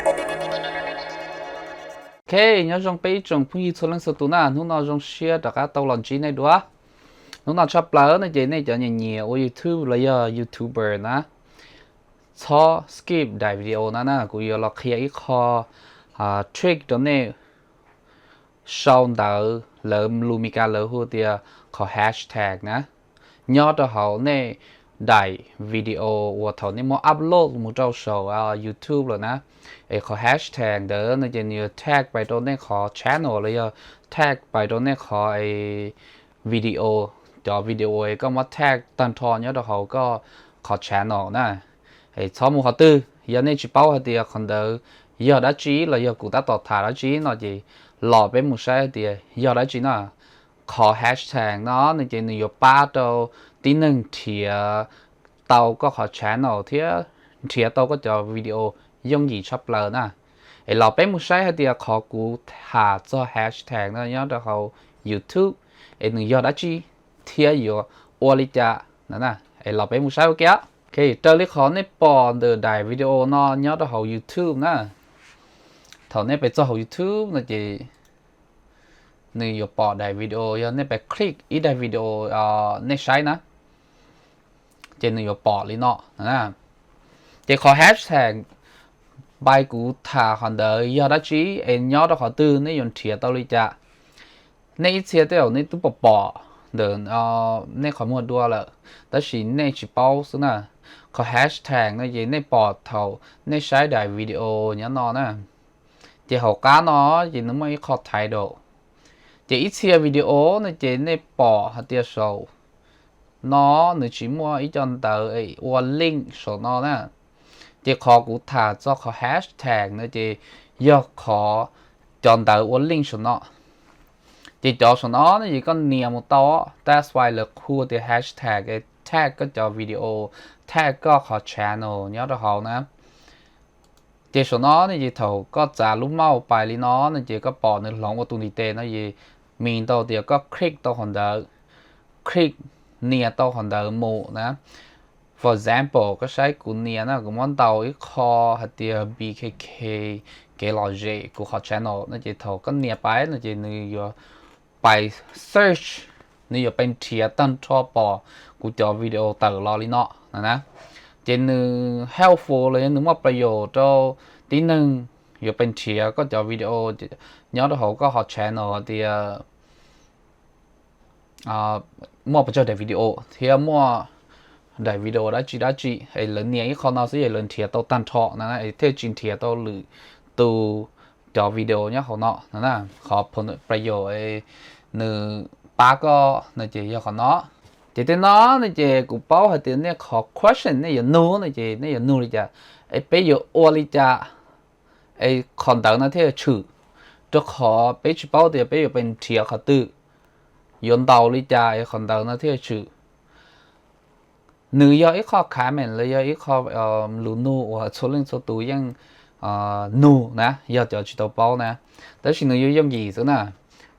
Ok, nyob zoo peb ib tsoom phooj ywg txhua leej txhua tus na, hnub no zoo siab rov qab tau los ntsib nej dua. Hnub no tshaj plaws no ces nej cov nyiam nyiam ua YouTube los yog YouTuber na, txhob skip daim video no na, kuv yuav los qhia ib qho trick rau nej sau ntawv, lawv lus Meskas lawv hu tias qhov hashtag na, nyob rau hauv nej daim video uas thaum nej muab upload mus rau saum YouTube lawm na. Es qhov hashtag ntawd no ces nws yuav tag pais rau nej qhov channel los yog tag pais rau nej qhov video, cov video es koj muab tag tag nrho nyob rau hauv koj qhov channel na. Es txhob mus qhov twg, yog nej tsis paub hais tias qhov ntawd yog dab tsi los yog kuv tab tom tham dab tsi no ces los peb mus saib hais tias yog dab tsi na. Qhov hashtag no no ces nws yuav pab rau tib neeg nrhiav tau koj qhov channel thiab nrhiav tau koj cov video yooj yim tshaj plaws na. Es los peb mus saib hais tias qhov kuv tham txog hashtag no nyob rau hauv YouTube es nws yog dab tsi thiab yuav ua li cas na. Es los peb mus saib ua ke. Ok, raws li qhov nej pom ntawm daim video no nyob rau hauv YouTube na, thaum nej pais txog hauv YouTube no ces nws yuav pom daim video, yog nej pais click ib daim video nej saib na, ces nws yuav pom li no. Ces qhov hashtag pais kuv tham qhov ntawd yog dab tsi es nyob rau qhov twg, nej yuav nrhiav tau li cas. Nej ib txhia tej zaum nej twb pom pom ntawm nej qhov muag dua lawm, tab sis nej tsis paub xwb na. Qhov hashtag no ces nej pom thaum nej saib daim video nyob no na. Ces hauv qab no ces nws muaj ib qho title. Ces ib txhia video no ces nej pom hais tias saum no nws tsis muaj ib co ntawv ua link saum no na. Ces qhov kuv tham txog qhov hashtag no ces yog qhov cov ntawv ua link saum no. Ces cov saum no no ces koj nias mus tau, that's why lawv hu tias hashtag, tag koj cov video, tag koj qhov channel nyob rau hauv na. Ces saum no no ces thaum koj txav lub mouse pais li no no ces koj pom nws hloov ua tus ntiv tes no ces mis ntau tias koj click tau qhov ntawd, click nias tau qhov ntawd mus na. For example, koj saib kuv nias na, kuv muab ntaus ib qho hais tias B K K kev lom zem kuv qhov channel no ces thaum koj nias pais no ces nws yuav pais search, nws yuav pais nrhiav tag nrho pom kuv cov video tawm los li no na. Ces nws helpful los yog nws muaj pab yus rau tib neeg yuav pais nrhiav koj cov video nyob rau hauv koj qhov channel tias muaj pes tsawg daim video thiab muaj daim video dab tsi dab tsi, es lawv nias ib qho no xwb es lawv nrhiav tau tag nrho na, es thiaj tsis nrhiav tau lwm tus cov video nyob hauv no na. Qhov pab yus nws pab koj no ces yog qhov no. Ces tej no no ces kuv paub hais tias nej qhov question nej yuav nug no ces nej yuav nug li cas, es peb yuav ua li cas es qhov ntawd no thiaj tshwm, rau qhov peb tsis paub tias peb yuav pais nrhiav qhov twg, yuav ntaus li cas es qhov ntawd no thiaj tshwm. Nws yog ib qho comment los yog ib qho lus nug uas txhua leej txhua tus yeej nug na, yog cov tsis tau paub na, tab sis nws yuav yooj yim xwb na.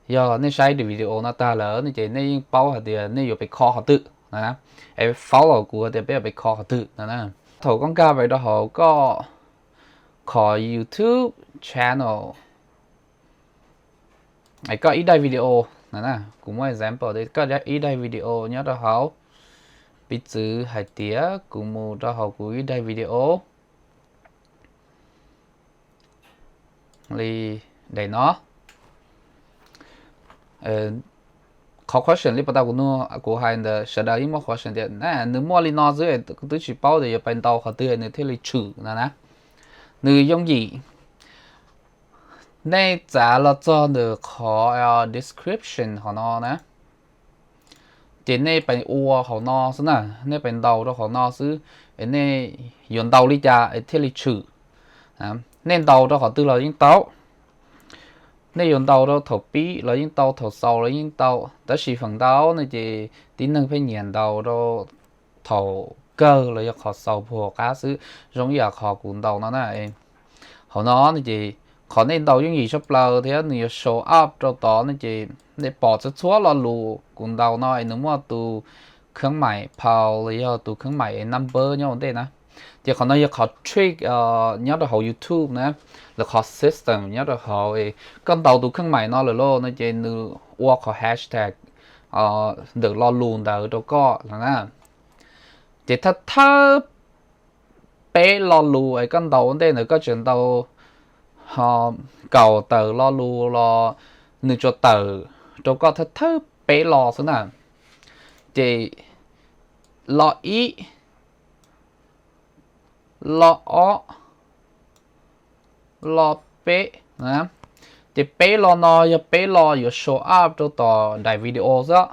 Yog nej saib daim video no tag lawm no ces nej yeej paub hais tias nej yuav pais kho qhov twg na, es follow kuv tias peb yuav pais kho qhov twg na. Thaum koj nkag pais rau hauv koj qhov YouTube channel, koj ib daim video na, kuv muab example tias koj ib daim video nyob rau hauv, piv txwv hais tias kuv mus rau hauv kuv ib daim video li daim no. Qhov question li pas tas kuv nug, kuv hais ntawd sawv daws yeej muaj qhov question tias nws muaj li no xwb, twb tsis paub tias yuav pais ntaus qhov twg nws thiaj li tshwm no na. Nws yooj yim, nej txav los txog ntawm qhov description hauv no na, ces nej pais ua hauv no xwb na, nej pais ntaus rau hauv no xwb, es nej yuav ntaus li cas es thiaj li tshwm. Nej ntaus rau qhov twg los yeej tau, nej yuav ntaus rau thaum pib los yeej tau, thaum xaus los yeej tau, tab sis feem ntau no ces tib neeg pheej nyiam ntaus rau thaum kawg los yog qhov xaus puag qab xwb, zoo ib yam qhov kuv ntaus no na. Hauv no no ces qhov nej ntaus yooj yim tshaj plaws thiab nws yuav show up rau tod no ces nej pom txhua txhua lo lus kuv ntaus no es nws muaj tus kheeb maim phau los yog tus kheeb maim number nyob ua ntej na. Ces qhov no yog qhov trick nyob rau hauv YouTube na, lawv qhov system nyob rau hauv. Koj ntaus tus kheej maim no lawm lauj no ces nws ua qhov hashtag ntawm lo lus ntawd rau koj no na. Ces thawj thawj peb lo lus es koj ntaus ua ntej ntawd koj tseem ntaus kaum tawm lo lus los nws tsuas tawm rau koj thawj thawj peb lo xwb na. Ces lo ib, lo ob, lo peb. Ces peb lo no yog peb lo yuav show up rau tom daim video xwb.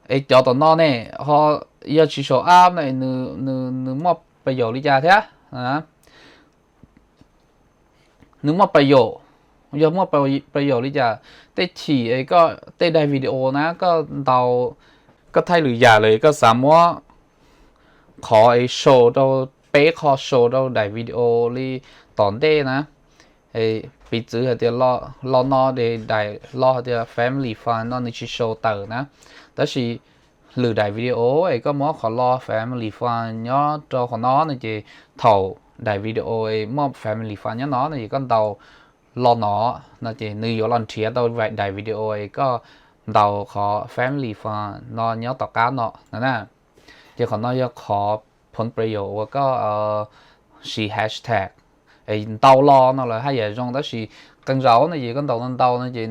Es cov tom no ne, ho yog tsis show up no nws muaj pes yaum li cas thiab? Nws muaj pes yaum, yog muaj pes yaum li cas? Tej chim es koj tej daim video na koj ntaus, koj thaij lwm yam lawm koj xav muab qhov es show rau, peb qho show rau daim video li tom ntej na. Piv txwv hais tias lo no es daim lo hais tias family fun no nws tsis show tawm na, tab sis lwm daim video es koj muab qhov lo family fun nyob rau qhov no no ces thaum daim video es muaj family fun nyob no no ces koj ntaus lo no no ces nws yuav los nrhiav tau daim video es koj ntaus qhov family fun no nyob tom qab no na. Ces qhov no yog qhov phooj pres yom uas koj siv hashtag ntau lo no lawm haj yam zoo, tab sis qee zaum no ces koj ntaus ntau ntau no ces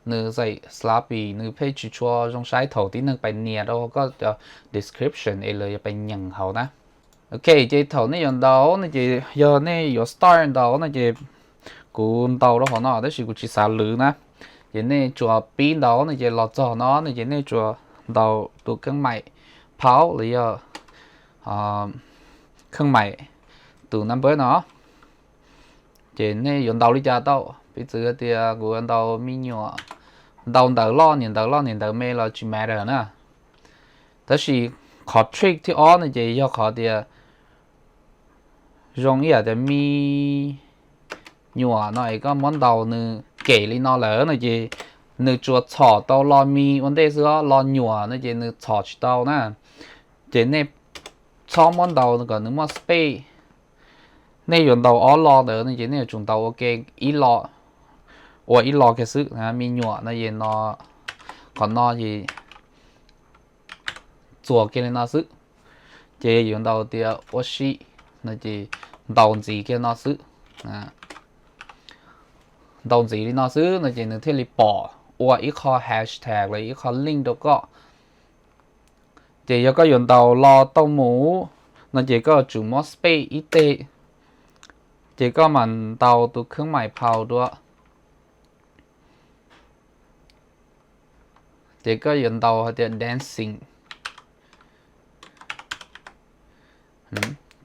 nws txawm sloppy, nws pheej tsis tshua zoo saib thaum tib neeg pais nias rau koj cov description es lawv yuav pais nyeem hauv na. Ok, ces thaum nej yuav ntaus no ces yog nej yuav start ntaus no ces kuv ntaus rau hauv no tab sis kuv tsis xav lwv na. Ces nej tsuas pib ntaus no ces los txog no no ces nej tsuas ntaus tus kheej maim phaub los yog kheej maim tus number no. Ces nej yuav ntaus li cas tau, piv txwv tias kuv ntaus me nyuam, ntaus ntawv loj niam ntawv loj niam ntawv me los tsis matter na. Tab sis qhov trick thib ob no ces yog qhov tias zoo ib yam tias me nyuam no es koj muab ntaus nws kem li no lawm no ces nws tsuas txhom tau lo me ua ntej xwb, lo nyuam no ces nws txhom tsis tau na. Ces nej txhob muab ntaus kom nws muaj space. Nej yuav ntaus ob lo ntawd no ces nej yuav tsum ntaus ua ke ib lo, ua ib lo kiag xwb. Me nyuam no es no, qhov no es txuas kiag li no xwb. Ces yuav ntaus tias ua si no ces ntaus ntxiv kiag no xwb. Ntaus ntxiv li no xwb no ces nws thiaj li pom ua ib qho hashtag los ib qho link rau koj. Ces yog koj yuav ntaus lo tau mus no ces koj yuav tsum muab space ib teg, ces koj mam ntaus tus kheej maim phaus dua. Ces koj yuav ntaus hais tias dancing,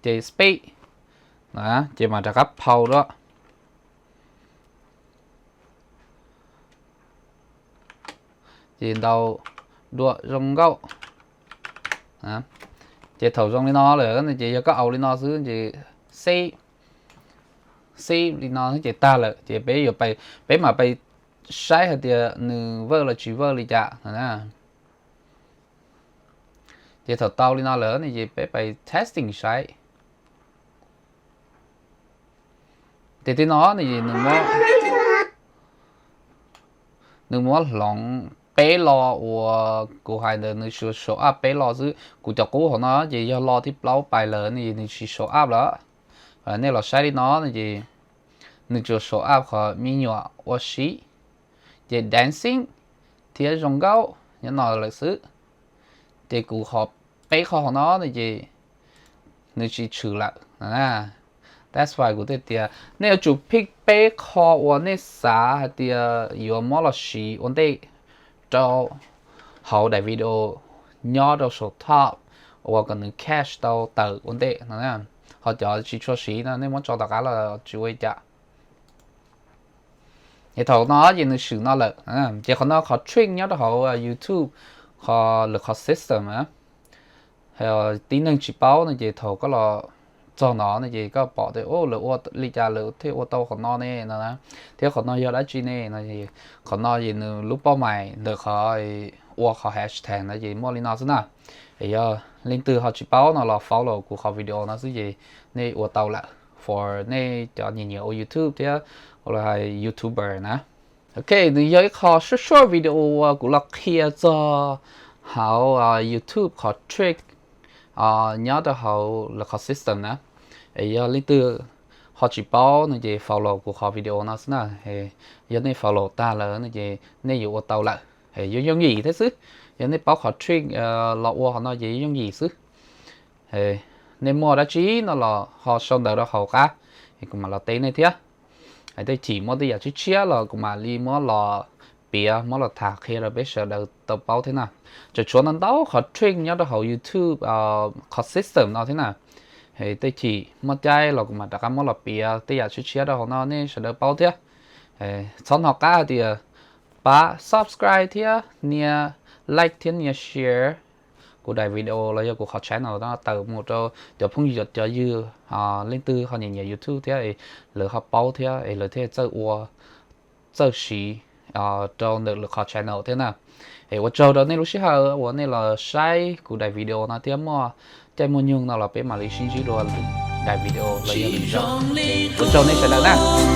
ces space, ces mam rov qab phaus dua. Ces ntaus dua zoo nkauj. Ces thaum zoo li no lawm no ces yog koj aus li no xwb ces save, save li no ces tag lawm. Ces peb yuav, peb mam pais saib hais tias nws work los tsis work li cas na. Ces thaum tau li no lawm no ces peb pais testing saib. Ces tib no no es nws muab, nws muab hloov peb lo uas kuv hais ntawd, nws tsuas show up peb lo xwb. Kuv cov qub hauv no ces yog lo thib plaub pais lawm no es nws tsis show up lawm. Nej los saib li no no ces nws tsuas show up qhov me nyuam ua si, ces dancing thiab zoo nkauj nyob no lawm xwb. Ces kuv qhov peb qho hauv no no ces nws tsis tshwm lawm. That's why kuv thiaj tias nej yuav tsum pick peb qho uas nej xav hais tias yuav muab los siv ua ntej rau hauv daim video nyob rau saum top uas kom nws cache tau tawm ua ntej no. Ho cov tsis tshua siv no nej muab tso tom qab los tsis ua li cas. Ces thaum no ces nws swm no lawm. Ces qhov no qhov trick nyob rau hauv YouTube, qhov lawv qhov system na. Tib neeg tsis paub no ces thaum koj los txog no no ces koj pom tias lawv ua li cas lawv thiaj ua tau qhov no ne no na, thiab qhov no yog dab tsi ne no. Qhov no ces nws lub pauj mais ntawm qhov ua qhov hashtag ntawd ces muaj li no xwb na. Es yog leej twg ho tsis paub no los follow kuv qhov video no xwb ces nej ua tau lawm for nej cov nyiam nyiam ua YouTube thiab ua los hais YouTuber na. Ok, nws yog ib qho short short video uas kuv los qhia txog hauv YouTube qhov trick nyob rau hauv lawv qhov system na. Es yog leej twg ho tsis paub no ces follow kuv qhov video no xwb na. Yog nej follow tag lawm no ces nej yuav ua tau lawm. Yooj yooj yim thiab xwb. Yog nej paub qhov trick los ua qhov no ces yooj yim xwb. Nej muaj dab tsi no los ho sau ntawv rau hauv qab, kuv mam los teb nej thiab. Tej chim muaj tej yam tshiab tshiab los kuv mam li muab los piav, muab los tham qhia rau peb sawv daws tau paub thiab na. Tseem tshuav ntau ntau qhov trick nyob rau hauv YouTube qhov system no thiab na. Tej chim muaj caij los kuv mam rov qab muab los piav tej yam tshiab tshiab rau hauv no nej sawv daws paub thiab. Txhob hnov qab hais tias pab subscribe thiab nias like thiab nias share kuv daim video los yog kuv qhov channel no tawm mus rau cov phooj ywg, cov ywg leej twg ho nyiam nyiam YouTube thiab es lawv ho paub thiab es lawv thiaj txawj ua, txawj siv rau ntawm lawv qhov channel thiab na. Es ua tsaug rau nej lub sij hawm uas nej los saib kuv daim video no thiab muaj caij muaj nyoog no los peb mam li sib ntsib dua daim video los yog lwm zaus. Ua tsaug nej sawv daws na.